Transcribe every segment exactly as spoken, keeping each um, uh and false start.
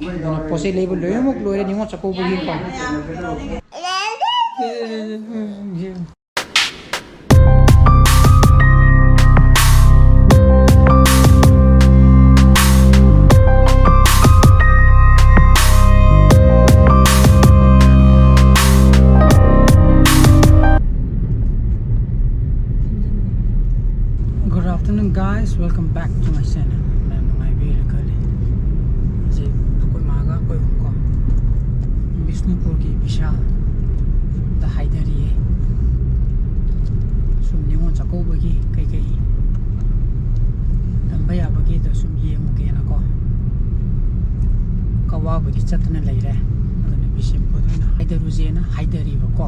ꯑꯗꯨꯅ ꯄꯣꯠ ꯆꯩ ꯂꯩꯕ ꯂꯣꯏꯅꯃꯛ ꯂꯣꯏꯔꯦ ꯅꯤꯉꯣꯜ ꯆꯥꯛꯀꯧꯕꯒꯤꯀꯣ꯫ Good afternoon, guys. Welcome back to my channel. ꯃꯌꯥꯝ ꯅꯨꯡꯉꯥꯏꯕꯤꯔꯤꯕ꯭ꯔꯥ ꯈꯜꯂꯤ꯫ ꯍꯧꯖꯤꯛ ꯑꯩꯈꯣꯏ ꯃꯥꯒ ꯑꯩꯈꯣꯏ ꯑꯍꯨꯝ ꯀꯣ, ꯕꯤꯁꯅꯨꯄꯨꯔꯒꯤ ꯕꯤꯁꯥꯜꯗ ꯍꯥꯏꯊꯔꯤꯌꯦ꯫ ꯁꯨꯝ ꯅꯤꯉꯣꯜ ꯆꯥꯛꯀꯧꯕꯒꯤ ꯀꯩꯀꯩ ꯇꯝꯕ ꯌꯥꯕꯒꯦꯗꯣ ꯁꯨꯝ ꯌꯦꯡꯉꯨꯒꯦꯅꯀꯣ꯫ ꯀꯛꯋꯥꯕꯨꯗꯤ ꯆꯠꯇꯅ ꯂꯩꯔꯦ꯫ ꯑꯗꯨꯅ ꯕꯤꯁꯦꯝꯄꯨꯔꯗ ꯑꯣꯏꯅ ꯍꯥꯏꯊꯔꯨꯁꯦꯅ ꯍꯥꯏꯊꯔꯤꯕꯀꯣ꯫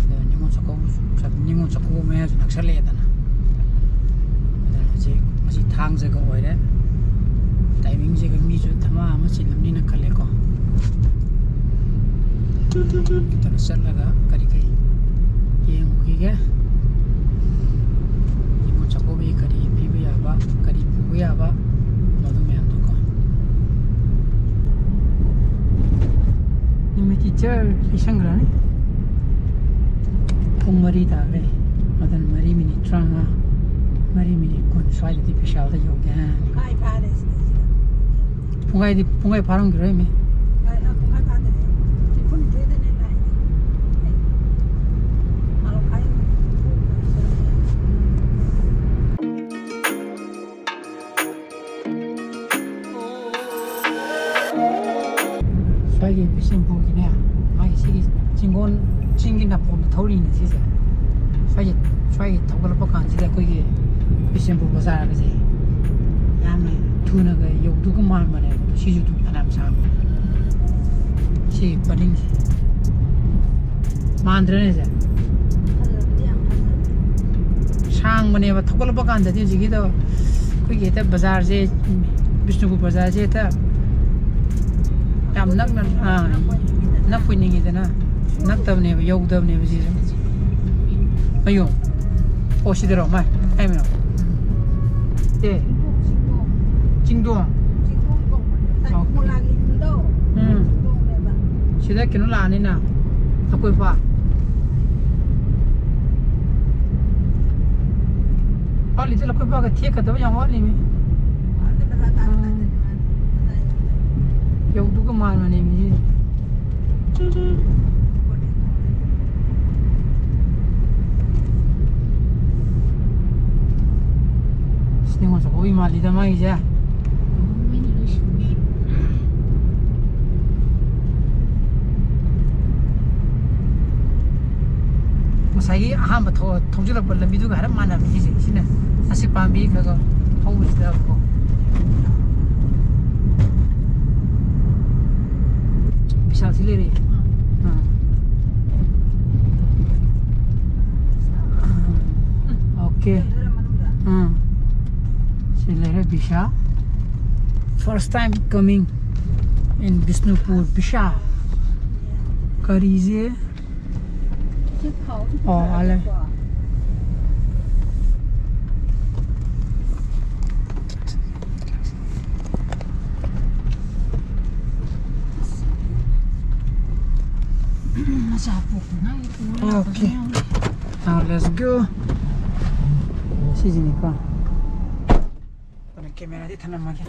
ꯑꯗꯣ ꯅꯤꯉꯣꯜ ꯆꯥꯛꯀꯧꯕꯁꯨ, ꯅꯤꯉꯣꯜ ꯆꯥꯛꯀꯧꯕ ꯃꯌꯥꯁꯨ ꯅꯛꯁꯜꯂꯛꯑꯦꯗꯅ꯫ ꯑꯗꯨꯅ ꯍꯧꯖꯤꯛ ꯃꯁꯤ ꯊꯥꯡꯖꯒ ꯑꯣꯏꯔꯦ꯫ ꯇꯥꯏꯃꯤꯡꯁꯤꯒ ꯃꯤꯁꯨ ꯙꯃꯥ ꯑꯃ ꯆꯤꯜꯂꯝꯅꯤꯅ ꯈꯜꯂꯦꯀꯣ꯫ ꯑꯗꯨꯅ ꯆꯠꯂꯒ ꯀꯔꯤ ꯀꯔꯤ ꯌꯦꯡꯉꯨꯈꯤꯒꯦ꯫ ꯅꯤꯉꯣꯜ ꯆꯥꯛꯀꯧꯕꯒꯤ ꯀꯔꯤ ꯄꯤꯕ ꯌꯥꯕ, ꯀꯔꯤ ꯄꯨꯕ ꯌꯥꯕ, ꯃꯗꯨ ꯃꯌꯥꯝꯗꯣꯀꯣ꯫ ꯅꯨꯃꯤꯠꯇꯤ ꯖꯔ ꯂꯤꯁꯪꯈ꯭ꯔꯅꯤ꯫ ꯄꯨꯡ ꯃꯔꯤ ꯇꯥꯈ꯭ꯔꯦ꯫ ꯃꯇꯝ ꯃꯔꯤ ꯃꯤꯅꯤꯠ ꯇꯔꯥꯃꯉꯥ, ꯃꯔꯤ ꯃꯤꯅꯤꯠ ꯀꯨꯟ ꯁ꯭ꯋꯥꯏꯗꯗꯤ ꯕꯤꯁꯥꯜꯗ ꯌꯧꯒꯦ ꯍꯥꯏꯔꯅꯤ꯫ ꯄꯨꯡꯈꯥꯏ ꯐꯥꯔꯦ ꯁꯤꯗꯩꯁꯤꯗ꯫ ꯄꯨꯡꯈꯥꯏꯗꯤ, ꯄꯨꯡꯈꯥꯏ ꯐꯥꯔꯝꯈꯤꯔꯣꯏ ꯃꯤ꯫ ꯄꯨꯡꯈꯥꯏ, ꯑ, ꯄꯨꯡꯈꯥꯏ ꯐꯥꯗꯔꯦ꯫ ꯅꯤꯐꯨꯅꯤꯊꯣꯏꯗꯅꯦ ꯂꯥꯛꯏꯗꯣ꯫ ꯃꯥꯂꯣ ꯈꯥꯏ꯫ ꯁ꯭ꯋꯥꯏꯒꯤ ꯕꯤꯁꯦꯝꯄꯨꯔꯒꯤꯅꯦ, ꯃꯥꯒꯤ ꯁꯤꯒꯤ ꯆꯤꯡꯒꯣꯟ, ꯆꯤꯡꯒꯤ ꯅꯥꯄꯣꯝꯗ ꯊꯧꯔꯤꯅꯦ ꯁꯤꯁꯦ꯫ ꯁ꯭ꯋꯥꯏꯒꯤ, ꯁ꯭ꯋꯥꯏꯒꯤ ꯊꯧꯒꯠꯂꯛꯄ ꯀꯥꯟꯁꯤꯗ ꯑꯩꯈꯣꯏꯒꯤ ꯕꯤꯁꯦꯝꯄꯨꯔ ꯕꯖꯥꯔꯒꯁꯦ ꯌꯥꯝꯅ ꯊꯨꯅꯒ ꯌꯧꯗꯧꯒ ꯃꯥꯟꯕꯅꯦꯕ꯫ ꯑꯗꯣ ꯁꯤꯁꯨ ꯑꯗꯨꯝ ꯐꯅꯌꯥꯝ ꯁꯥꯡꯕ꯫ ꯁꯤꯒꯤ ꯄꯔꯤꯡꯁꯦ꯫ ꯃꯥꯟꯗ꯭ꯔꯅꯦ ꯁꯦ? ꯐꯖꯕꯗꯤ ꯌꯥꯝ ꯐꯖꯕ꯫ ꯁꯥꯡꯕꯅꯦꯕ꯫ ꯊꯧꯒꯠꯂꯛꯄ ꯀꯥꯟꯗꯗꯤ ꯍꯧꯖꯤꯛꯀꯤꯗꯣ ꯑꯩꯈꯣꯏꯒꯤ ꯍꯦꯛꯇ ꯕꯖꯥꯔꯁꯦ, ꯕꯤꯁꯅꯨꯄꯨꯔ ꯕꯖꯥꯔꯁꯦ ꯍꯦꯛꯇ ꯌꯥꯝ ꯅꯛꯅ, ꯑꯥ, ꯅꯛꯄꯣꯏ ꯅꯤꯡꯉꯤꯗꯅ꯫ ꯅꯛꯇꯕꯅꯦꯕ, ꯌꯧꯗꯕꯅꯦꯕ ꯁꯤꯁꯦ꯫ ꯑꯌꯣ꯫ ꯑꯣ, ꯁꯤꯗꯔꯣ? ꯃꯥꯏ, ꯃꯥꯏ ꯃꯌꯥꯝ꯫ ꯑꯦ꯫ ꯆꯤꯡꯗꯣꯡ꯫ ꯁꯤꯗ ꯀꯩꯅꯣ ꯂꯥꯛꯑꯅꯤꯅ, ꯂꯧꯀꯣꯏꯄꯥ꯫ ꯋꯥꯠꯂꯤꯗ, ꯂꯧꯀꯣꯏꯄꯥꯒ ꯊꯦꯛꯀꯗꯕ ꯌꯥꯝ ꯋꯥꯠꯂꯤꯃꯤ꯫ ꯌꯧꯗꯨꯒ ꯃꯥꯟꯕꯅꯦꯃꯤ ꯁꯤꯗꯤ꯫ ꯁꯤ ꯅꯤꯉꯣꯜ ꯆꯥꯛꯀꯧꯕꯤ ꯃꯥꯜꯂꯤꯗ ꯃꯥꯒꯤꯁꯦ꯫ ꯉꯁꯥꯏꯒꯤ ꯑꯍꯥꯟꯕ ꯊꯧ-, ꯊꯧꯖꯤꯜꯂꯛꯄ ꯂꯝꯕꯤꯗꯨꯒ ꯍꯥꯏꯔꯞ ꯃꯥꯟꯅꯕꯅꯤ ꯁꯤꯁꯦ꯫ ꯁꯤꯅ ꯑꯁꯤ ꯄꯥꯝꯕꯤ ꯈꯔ ꯈꯔ ꯍꯧꯕꯁꯤꯗꯀꯣ꯫ ꯕꯤꯁꯥꯜ ꯁꯤ ꯂꯩꯔꯦ꯫ ꯑꯥ꯫ ꯑꯣꯀꯦ꯫ ꯑꯥ꯫ ꯁꯤ ꯂꯩꯔꯦ ꯕꯤꯁꯥꯜ꯫ First time coming in Bishnupur, ꯕꯤꯁꯥꯜ꯫ ꯀꯔꯤꯁꯦ? ꯑꯣ, ꯑꯥ ꯂꯩ꯫ ꯃꯆꯥ ꯄꯣꯛꯄ ꯉꯥꯏ ꯄꯨꯔ ꯂꯥꯛꯄꯁꯨ ꯑꯣꯀꯦ꯫ ꯌꯥꯎꯔꯦ꯫ Now let's go. ꯁꯤꯁꯤꯅꯤꯀꯣ꯫ ꯑꯗꯨꯅ ꯀꯦꯃꯦꯔꯥꯗꯤ ꯊꯅꯝꯃꯒꯦ꯫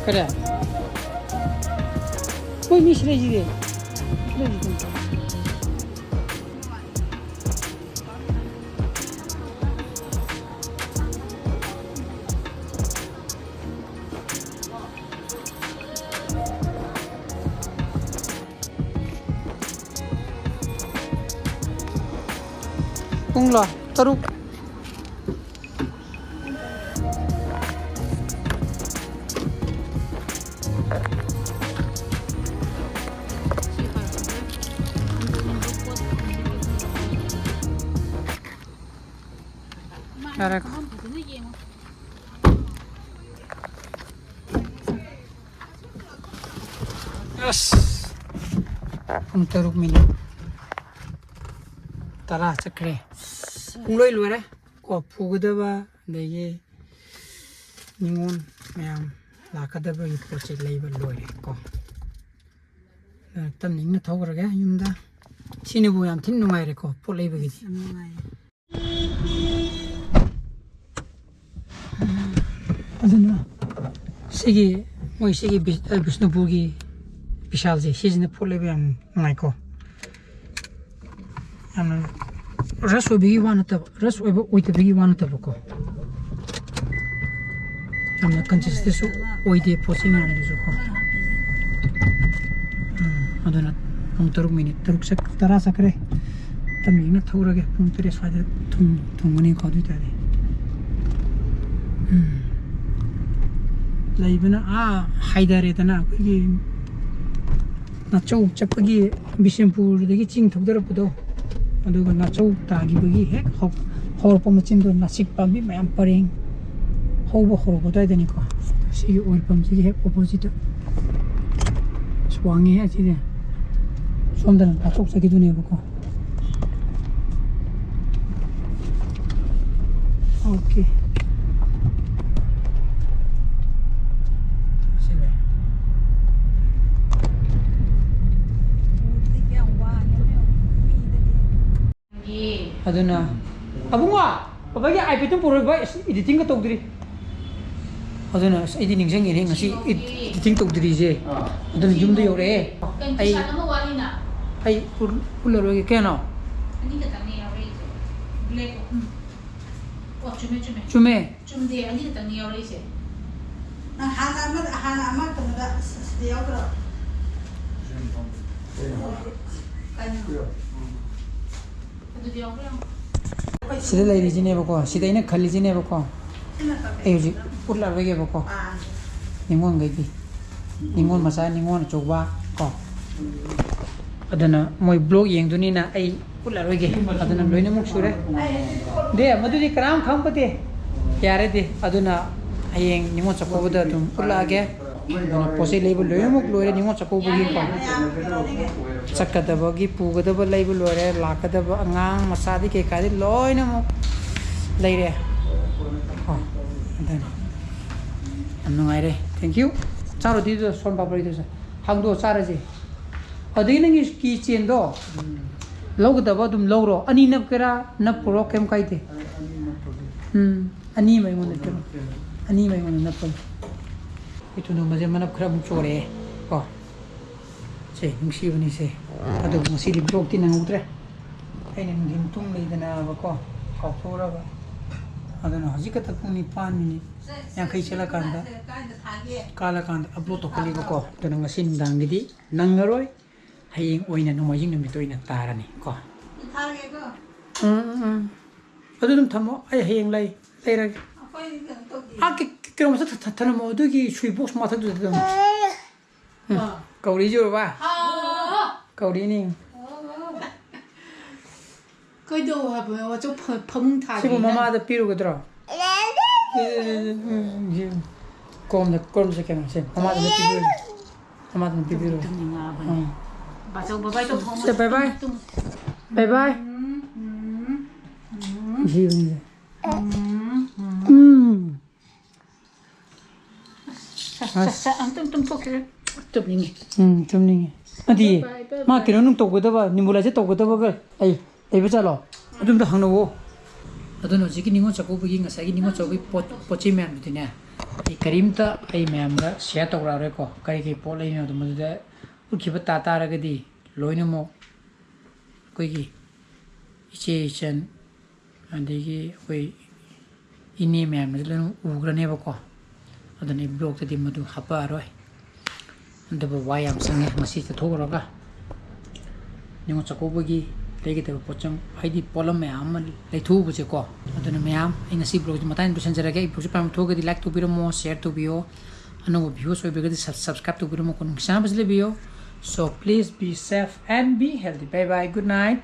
ꯀꯔꯤ? ꯃꯣꯏ ꯃꯤ ꯁꯤ ꯂꯩꯁꯤꯗꯤ꯫ ꯁꯤ ꯂꯩꯁꯤꯗꯤ꯫ ꯄꯨꯡꯂꯣ? ꯇꯔꯨꯛ꯫ ꯌꯥꯔꯦꯀꯣ꯫ ꯑꯁ! ꯄꯨꯡ ꯇꯔꯨꯛ ꯃꯤꯅꯤꯠ ꯇꯔꯥ ꯆꯠꯈ꯭ꯔꯦ꯫ ꯄꯨꯡꯂꯣꯏ ꯂꯣꯏꯔꯦ꯫ ꯀꯣ, ꯄꯨꯒꯗꯕ ꯑꯗꯒꯤ ꯅꯤꯉꯣꯜ ꯃꯌꯥꯝ ꯂꯥꯛꯀꯗꯕꯒꯤ ꯄꯣꯠ ꯆꯩ ꯂꯩꯕ ꯂꯣꯏꯔꯦ ꯀꯣ꯫ ꯑꯗꯨꯅ ꯇꯞꯅ ꯏꯪꯅ ꯊꯧꯈ꯭ꯔꯒꯦ ꯌꯨꯝꯗ꯫ ꯁꯤꯅꯕꯨ ꯌꯥꯝ ꯊꯤꯅ ꯅꯨꯡꯉꯥꯏꯔꯦꯀꯣ ꯄꯣꯠ ꯂꯩꯕꯒꯤꯗꯤ꯫ ꯌꯥꯝ ꯅꯨꯡꯉꯥꯏꯌꯦ꯫ ꯑꯗꯨꯅ ꯁꯤꯒꯤ, ꯃꯣꯏ ꯁꯤꯒꯤ ꯕꯤ-, ꯑ, ꯕꯤꯁꯅꯨꯄꯨꯔꯒꯤ ꯕꯤꯁꯥꯜꯁꯦ, ꯁꯤꯁꯤꯅ ꯄꯣꯠ ꯂꯩꯕ ꯌꯥꯝ ꯅꯨꯡꯉꯥꯏꯀꯣ꯫ ꯌꯥꯝꯅ ꯔꯁ ꯑꯣꯏꯕꯒꯤ ꯋꯥ ꯅꯠꯇꯕ, ꯔꯁ ꯑꯣꯏꯕ ꯑꯣꯏꯗꯕꯒꯤ ꯋꯥ ꯅꯠꯇꯕꯀꯣ, ꯌꯥꯝꯅ ꯀꯟꯖꯦꯁꯇꯦꯠꯁꯨ ꯑꯣꯏꯗꯦ ꯄꯣꯠ ꯆꯩ ꯃꯌꯥꯝꯗꯨꯁꯨ ꯀꯣ꯫ ꯎꯝ, ꯑꯗꯨꯅ ꯄꯨꯡ ꯇꯔꯨꯛ ꯃꯤꯅꯤꯠ ꯇꯔꯨꯛ ꯆꯠ-, ꯇꯔꯥ ꯆꯠꯈ꯭ꯔꯦ꯫ ꯇꯞꯅ ꯏꯪꯅ ꯊꯧꯔꯒꯦ꯫ ꯄꯨꯡ ꯇꯔꯦꯠ ꯁ꯭ꯋꯥꯏꯗ ꯊꯨꯡ-, ꯊꯨꯡꯒꯅꯤꯀꯣ꯫ ꯑꯗꯨ ꯑꯣꯏꯇꯥꯔꯗꯤ, ꯎꯝ, ꯂꯩꯕꯅ ꯑꯥ ꯍꯥꯏꯊꯔꯦꯗꯅ, ꯑꯩꯈꯣꯏꯒꯤ ꯅꯥꯆꯧ ꯆꯠꯄꯒꯤ, ꯕꯤꯁꯦꯝꯄꯨꯔꯗꯒꯤ ꯆꯤꯡ ꯊꯧꯗꯔꯛꯄꯗꯣ, ꯑꯗꯨꯒ ꯅꯥꯆꯧ ꯇꯥꯈꯤꯕꯒꯤ ꯍꯦꯛ ꯍꯧ-, ꯍꯧꯔꯛꯄ ꯃꯆꯤꯟꯗꯣ ꯅꯥꯁꯤꯛ ꯄꯥꯝꯕꯤ ꯃꯌꯥꯝ ꯄꯔꯦꯡ ꯍꯧꯕ ꯍꯧꯔꯛꯄ ꯑꯗꯨꯋꯥꯏꯗꯅꯤꯀꯣ꯫ ꯁꯤꯒꯤ ꯑꯣꯏꯜ ꯄꯝꯁꯤꯒꯤ ꯍꯦꯛ ꯑꯣꯄꯣꯖꯤꯠꯇ ꯑꯁ ꯋꯥꯡꯉꯦꯍꯦ ꯑꯁꯤꯗꯤ꯫ ꯁꯣꯝꯗꯅ ꯅꯥꯆꯧ ꯆꯠꯈꯤꯗꯣꯏꯅꯦꯕꯀꯣ꯫ ꯑꯣꯀꯦ꯫ ꯁꯤꯅꯦ꯫ ꯑꯗꯨꯅ, ꯑꯕꯨꯡꯉꯣ, ꯕꯕꯥꯒꯤ iPad ꯇꯨ ꯄꯨꯔꯣꯏ ꯕꯕꯥ, ꯑꯁ, editing ꯒ ꯇꯧꯗ꯭ꯔꯤ꯫ ꯑꯗꯨꯅ, ꯑꯁ, ꯑꯩꯗꯤ ꯅꯤꯡꯁꯤꯡꯉꯤꯅꯦ ꯉꯁꯤ ꯏꯠ-, editing ꯇꯧꯗ꯭ꯔꯤꯁꯦ꯫ ꯑꯥ꯫ ꯑꯗꯨꯅ ꯌꯨꯝꯗ ꯌꯧꯔꯛꯑꯦ꯫ ꯀꯩꯅꯣ, ꯑꯩ, ꯇꯤ-ꯁꯥꯔꯠ ꯑꯃ ꯋꯥꯠꯂꯤꯅ? ꯑꯩ ꯎꯠ-, ꯎꯠꯂꯔꯣꯏꯒꯦ꯫ ꯀꯌꯥꯅꯣ? ꯑꯅꯤ ꯈꯛꯇꯪꯅꯦ ꯌꯥꯎꯔꯛꯏꯁꯦ꯫ Black ꯑꯍꯨꯝ꯫ ꯑꯣ, ꯆꯨꯝꯃꯦ, ꯆꯨꯝꯃꯦ꯫ ꯆꯨꯝꯃꯦ꯫ ꯆꯨꯝꯗꯦ, ꯑꯅꯤ ꯈꯛꯇꯪꯅꯦ ꯌꯥꯎꯔꯛꯏꯁꯦ꯫ ꯅꯪ ꯍꯥꯟꯅ ꯑꯃ, ꯍꯥꯟꯅ ꯑꯃ ꯀꯩꯅꯣꯗ, ꯁꯤꯗ ꯌꯥꯎꯗ꯭ꯔꯣ? ꯀꯩꯅꯣ? ꯑꯗꯨꯗꯤ ꯌꯥꯎꯕ꯭ꯔꯥ ꯌꯦꯡꯉꯣ꯫ ꯁꯤꯗ ꯂꯩꯔꯤꯁꯤꯅꯦꯕꯀꯣ, ꯁꯤꯗ ꯑꯩꯅ ꯈꯜꯂꯤꯁꯤꯅꯦꯕꯀꯣ꯫ ꯑꯩ ꯍꯧꯖꯤꯛ ꯎꯠꯂꯔꯣꯏꯒꯦꯕꯀꯣ꯫ ꯅꯤꯉꯣꯜꯈꯩꯒꯤ꯫ ꯅꯤꯉꯣꯜ ꯃꯆꯥ, ꯅꯤꯉꯣꯜ ꯑꯆꯧꯕ ꯀꯣ꯫ ꯑꯗꯨꯅ ꯃꯣꯏ vlog ꯌꯦꯡꯗꯣꯏꯅꯤꯅ ꯑꯩ ꯎꯠꯂꯔꯣꯏꯒꯦ꯫ ꯑꯗꯨꯅ ꯂꯣꯏꯅꯃꯛ ꯁꯨꯔꯦ꯫ ꯗꯦ, ꯃꯗꯨꯗꯤ ꯀꯅꯥꯝ ꯈꯪꯄꯣꯠꯇꯦ꯫ ꯌꯥꯔꯦ ꯗꯦ꯫ ꯑꯗꯨꯅ ꯍꯌꯦꯡ ꯅꯤꯉꯣꯜ ꯆꯥꯛꯀꯧꯕꯗ ꯑꯗꯨꯝ ꯎꯠꯂꯛꯑꯒꯦ꯫ ꯑꯗꯨꯅ ꯄꯣꯠ ꯆꯩ ꯂꯩꯕ ꯂꯣꯏꯅꯃꯛ ꯂꯣꯏꯔꯦ ꯅꯤꯉꯣꯜ ꯆꯥꯛꯀꯧꯕꯒꯤꯀꯣ꯫ ꯆꯠꯀꯗꯕꯒꯤ ꯄꯨꯒꯗꯕ ꯂꯩꯕ ꯂꯣꯏꯔꯦ, ꯂꯥꯛꯀꯗꯕ ꯑꯉꯥꯡ ꯃꯆꯥꯗꯤ ꯀꯩꯀꯥꯗꯤ ꯂꯣꯏꯅꯃꯛ ꯂꯩꯔꯦ꯫ ꯀꯣ, ꯑꯗꯨꯅꯤ꯫ ꯌꯥꯝ ꯅꯨꯡꯉꯥꯏꯔꯦ꯫ Thank you꯫ ꯆꯥꯔꯣ ꯑꯗꯨꯗ ꯁꯣꯟ ꯄꯥꯄ꯭ꯔꯤꯗꯨꯁꯨ꯫ ꯍꯥꯡꯗꯣꯛꯑ ꯆꯥꯔꯁꯦ꯫ ꯑꯗꯒꯤ ꯅꯪꯒꯤ ꯀꯤ ꯆꯦꯟꯗꯣ ꯂꯧꯒꯗꯕ ꯑꯗꯨꯝ ꯂꯧꯔꯣ꯫ ꯑꯅꯤ ꯅꯞꯀꯦꯔꯥ ꯅꯞꯄꯨꯔꯣ, ꯀꯩꯝ ꯀꯥꯏꯗꯦ꯫ ꯎꯝ, ꯑꯅꯤ ꯑꯃ ꯑꯩꯉꯣꯟꯗ ꯄꯤꯔꯣ꯫ ꯑꯅꯤ ꯑꯃ ꯑꯩꯉꯣꯟꯗ ꯅꯞꯄꯒꯦ꯫ ꯑꯩ ꯊꯨꯅꯨꯝꯕꯁꯦ ꯃꯅꯞ ꯈꯔ ꯑꯃꯨꯛ ꯆꯣꯔꯛꯑꯦ ꯀꯣ꯫ ꯁꯦ, ꯅꯨꯡꯁꯤꯕꯅꯤꯁꯦ꯫ ꯑꯗꯨꯕꯨ ꯉꯁꯤꯗꯤ vlogꯇꯤ ꯅꯪꯍꯧꯗ꯭ꯔꯦ꯫ ꯑꯩꯅ ꯅꯨꯡꯊꯤꯟ ꯇꯨꯝ ꯂꯩꯗꯅꯕꯀꯣ, ꯀꯥꯎꯊꯣꯛꯎꯔꯕ꯫ ꯑꯗꯨꯅ ꯍꯧꯖꯤꯛ ꯈꯛꯇ ꯄꯨꯡ ꯅꯤꯄꯥꯟ ꯃꯤꯅꯤꯠ ꯌꯥꯡꯈꯩ ꯆꯠꯂꯀꯥꯟꯗ, ꯀꯥꯜꯂꯀꯥꯟꯗ upload ꯇꯧꯈꯠꯂꯤꯕꯀꯣ꯫ ꯑꯗꯨꯅ ꯉꯁꯤ ꯅꯨꯡꯗꯥꯡꯒꯤꯗꯤ ꯅꯪꯉꯔꯣꯏ꯫ ꯍꯌꯦꯡ ꯑꯣꯏꯅ ꯅꯣꯡꯃꯥꯏꯖꯤꯡ ꯅꯨꯃꯤꯠꯇ ꯑꯣꯏꯅ ꯇꯥꯔꯅꯤ ꯀꯣ꯫ ꯎꯝ, ꯎꯝ, ꯎꯝ꯫ ꯑꯗꯨ ꯑꯗꯨꯝ ꯊꯝꯃꯣ, ꯑꯩ ꯍꯌꯦꯡ ꯂꯩ-, ꯂꯩꯔꯒꯦ꯫ ꯑꯥ, ꯀꯤ-, ꯀꯤ-, ꯀꯩꯅꯣ ꯃꯊꯛ ꯊ-, ꯊ-, ꯊꯅꯝꯃꯣ, ꯑꯗꯨꯒꯤ switch box ꯃꯊꯛꯇꯨꯗ ꯑꯗꯨꯝ꯫ ꯎꯝ, ꯑꯥ꯫ ꯀꯧꯔꯤꯁꯤ ꯎꯔꯕ? ꯑꯥ꯫ ꯀꯧꯔꯤꯅꯤ꯫ ꯀꯩꯗꯧ ꯍꯥꯏꯕ? ꯋꯥꯆꯧ ꯐ-, ꯐꯃꯨꯡ ꯊꯥꯒꯦꯅ꯫ ꯁꯤꯕꯨ ꯃꯃꯥꯗ ꯄꯤꯔꯨꯒꯗ꯭ꯔꯣ? ꯀꯣꯝꯗ, ꯀꯣꯝꯗ ꯆꯠꯀꯦ ꯁꯦ, ꯃꯃꯥꯗ ꯄꯤꯕꯤꯔꯨ꯫ ꯃꯃꯥꯗ ꯄꯤꯕꯤꯔꯨ꯫ ꯇꯨꯝꯅꯤꯡꯉꯛꯑꯕꯅꯦ꯫ ꯎꯝ꯫ ꯕꯥꯆꯧ, bye bye ꯇꯧ꯫ ꯁꯦ, bye bye꯫ ꯇꯨꯝ꯫ Bye bye꯫ ꯎꯝ, ꯎꯝ, ꯎꯝ꯫ ꯁꯤꯕꯅꯤꯁꯦ꯫ ꯎꯝ, ꯎꯝ꯫ ꯎꯝ꯫ ꯁꯥ, ꯁꯥ, ꯁꯥ, ꯑꯝꯇꯪ ꯇꯨꯝꯊꯣꯛꯈꯤꯒꯦ꯫ ꯇꯨꯝꯅꯤꯡꯉꯦ꯫ ꯎꯝ, ꯇꯨꯝꯅꯤꯡꯉꯦ꯫ ꯅꯠꯇꯤꯌꯦ, bye bye, bye ꯃꯥ bye꯫ ꯀꯩꯅꯣ ꯅꯨꯡ ꯇꯧꯒꯗꯕ, nebulizer ꯇꯧꯒꯗꯕꯒ ꯂꯩ-, ꯂꯩꯕ ꯖꯥꯠꯂꯣ? ꯑꯗꯨꯝꯇ ꯍꯪꯅꯧꯋꯣ꯫ ꯑꯗꯨꯅ ꯍꯧꯖꯤꯛꯀꯤ ꯅꯤꯉꯣꯜ ꯆꯥꯛꯀꯧꯕꯒꯤ, ꯉꯁꯥꯏꯒꯤ ꯅꯤꯉꯣꯜ ꯆꯥꯛꯀꯧꯕꯒꯤ ꯄꯣꯠ, ꯄꯣꯠ ꯆꯩ ꯃꯌꯥꯝꯗꯨꯗꯤꯅꯦ, ꯑꯩ ꯀꯔꯤꯝꯇ ꯑꯩ ꯃꯌꯥꯝꯗ share ꯇꯧꯔꯛꯑꯔꯣꯏꯀꯣ꯫ ꯀꯔꯤ ꯀꯔꯤ ꯄꯣꯠ ꯂꯩꯔꯤꯅꯣꯗꯣ ꯃꯗꯨꯗ ꯎꯠꯈꯤꯕ ꯇꯥ ꯇꯥꯔꯒꯗꯤ ꯂꯣꯏꯅꯃꯛ ꯑꯩꯈꯣꯏꯒꯤ ꯏꯆꯦ ꯏꯆꯟ ꯑꯗꯒꯤ ꯑꯩꯈꯣꯏ ꯏꯅꯦ ꯃꯌꯥꯝꯅꯁꯨ ꯂꯣꯏꯅ ꯎꯈ꯭ꯔꯅꯦꯕꯀꯣ꯫ ꯑꯗꯨꯅ ꯑꯩ vlogꯇꯗꯤ ꯃꯗꯨ ꯍꯥꯞꯄꯛꯑꯔꯣꯏ꯫ ꯑꯗꯨꯕꯨ ꯋꯥ ꯌꯥꯝ ꯁꯪꯉꯦ ꯃꯁꯤ ꯆꯠꯊꯣꯛꯎꯔꯒ꯫ ꯅꯤꯉꯣꯜ ꯆꯥꯛꯀꯧꯕꯒꯤ ꯂꯩꯒꯗꯕ ꯄꯣꯠꯆꯪ, ꯍꯥꯏꯗꯤ ꯄꯣꯠꯂꯝ ꯃꯌꯥꯝ ꯑꯃ ꯂꯩꯊꯣꯛꯎꯕꯁꯦꯀꯣ꯫ ꯑꯗꯨꯅ ꯃꯌꯥꯝ, ꯑꯩ ꯉꯁꯤ vlogꯁꯤ ꯃꯇꯥꯡ ꯂꯣꯏꯁꯤꯟꯖꯔꯒꯦ꯫ ꯑꯩ vlogꯁꯤ ꯄꯥꯝꯕ ꯊꯣꯛꯑꯒꯗꯤ like ꯇꯧꯕꯤꯔꯝꯃꯣ, share ꯇꯧꯕꯤꯌꯣ꯫ ꯑꯅꯧꯕ viewers ꯑꯣꯏꯕꯤꯔꯒꯗꯤ sub-, subscribe ꯇꯧꯕꯤꯔꯝꯃꯣ, ꯅꯨꯡꯁꯤꯆꯥꯟꯅꯕꯁꯨ ꯂꯩꯕꯤꯌꯣ꯫ So please be safe and be healthy. Bye bye, good night.